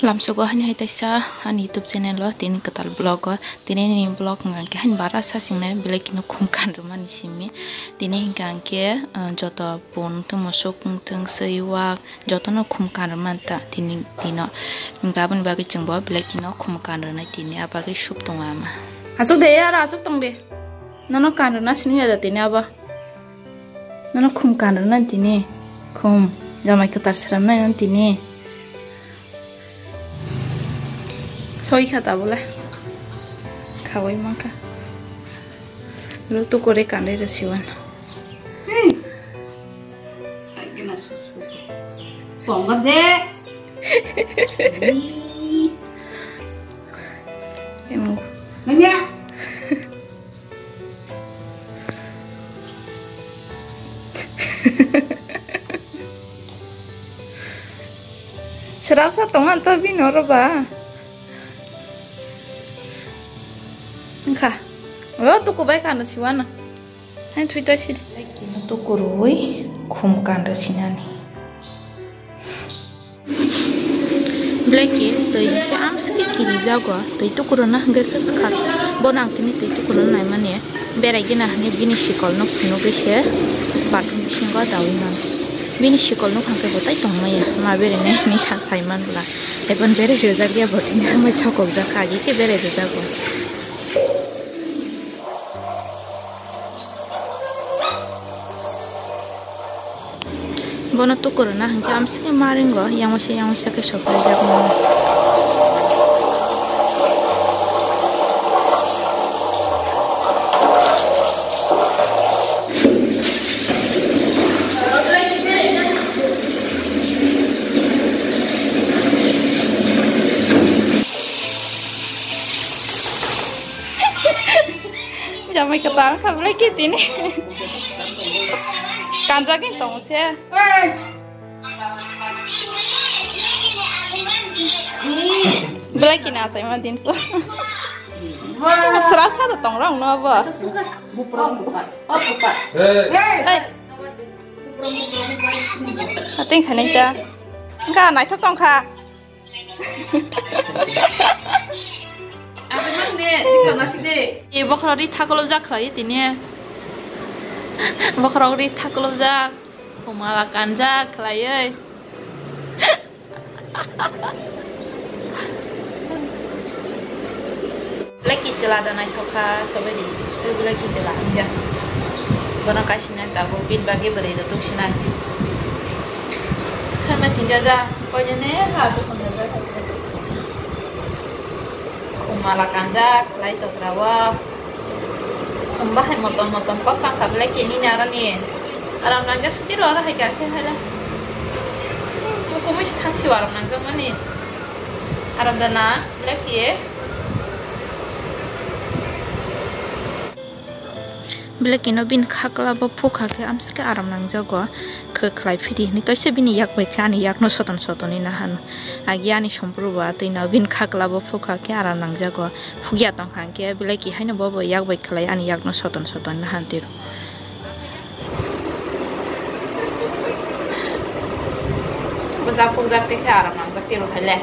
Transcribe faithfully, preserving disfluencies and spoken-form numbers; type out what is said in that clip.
Lamsogo hani hai taisa ani YouTube channel o tini kwtal vlog o, tini ni vlog hwnkha khe hani bara sa singnai belai kheno khum kan rwmani simi. Tini hwnkha khe, ah, joto pun tongmo sok tong swi wak jotono khum kan rwmani ta tini dino. Hwnkha aboni bagwi chwngbo belai kheno khum kan rwnai tini, a bagwi sub tongo ama. Aswk de, aro aswk tong de. Nono kan rwna sini ya da tini abo. Nono khum kan rwna tini. Khum. Jamai kwtal sram nai tini. Soi kha tabole. Khawai mankha. Ro tukure kan de siwan. Tonga de. Emo. Nanya. Srapsa tongan to bini oro ba. Wngkha. O tuku bai kano siwano. Hai thui twi sidi. Kino tuku rwi khum kanda sinani. Blacky twi hwnkhe amsike kirijago, twi tukuruna hwnkhe khe swkha. Bono ang tini twi tukuruna naimani berai gina hwnwi bini sikolno phunugwi se bathroom bisingo daui mano. Bini sikol nuk hwnkhe bo tai tongmaya, ma berai nai hwnwi sa sai man bwla. Ebon berai rwjak ya bo tini hambai thokokjak kha, agi khe berai rwjago. Bono tukuruna hwnkhe amsike maringo, yang waisa yang waisa khe sopraijak mano. Jamai kwtal wngkha bwlai khe tini. Kanjagwi tongo se. Bwlai khe nachaima din ko. Srapsa da tongrok no abo. Hey. Ateng khanai ta. Wngkha naithok tongkha. Abo mang de, di kono si de. E bokhorok ri thakolok jak khlai tini. Bokhorok ri thakolok jak, khumala kanjak khlaioi. Blacky chwla da naithok kha, sobai di. Tei Blacky chwla wngya. Bono kaisa sinai tabuk, bini bagwi bwrwi rw tuk sinai. Kharma singja ja, koinene ha aswk hwnjak bai kha. Khum mala kanjak, khlai totra o. Khum bahai motom motom kok tang kha belai khe nini aroni. Aram nangja suti ro aro hai kha khe hai la. Bukumui si thang si aram nangjak mani. Aram da na, belai khe. Blacky no bini khakla bo phukha khe amsike aram nangjago, khe khlai phidi hinwi toise bini yak bai khe ani yak no soton sotonwi nahano. Agi ani sompru bo atwi no bini khakla bo phukha khe aram nangjago. Phukya tongkha hwnkhe Blacky haino bo bo yak bai khlai ani yak no soton soton nahan tiro. Bwsa phukjak teisa aram nangjak tiro hai le.